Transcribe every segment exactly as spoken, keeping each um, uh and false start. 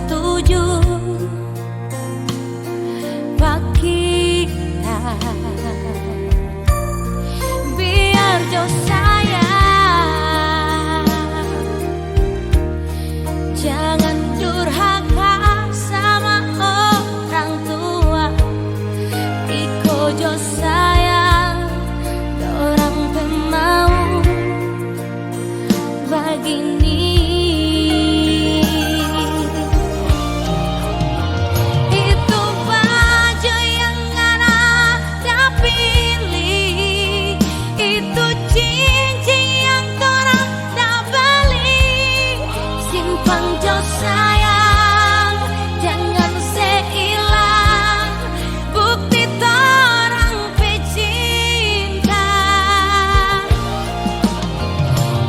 tuju pa kita. Biar jo sayang, jangan durhaka sama orang tua. Iko jo sayang dorang pe mau bagini. Itu baju yang ngana da pili, itu cincin yang torang da bali, simpan jo sayang, jangan se ilang bukti torang pe cinta.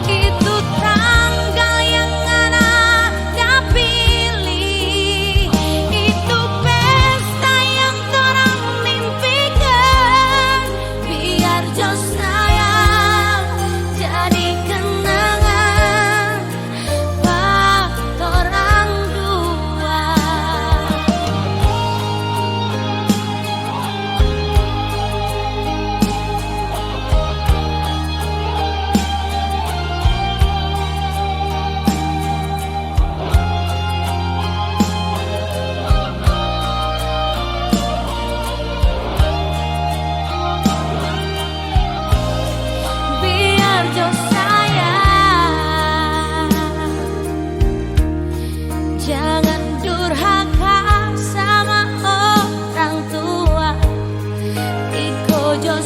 Itu tanggal yang ngana da pili, itu pesta yang torang mimpikan, biar jo sayang jadi kenangan pa torang dua. Biar jo sayang, jangan durhaka sama orang tua. Iko jo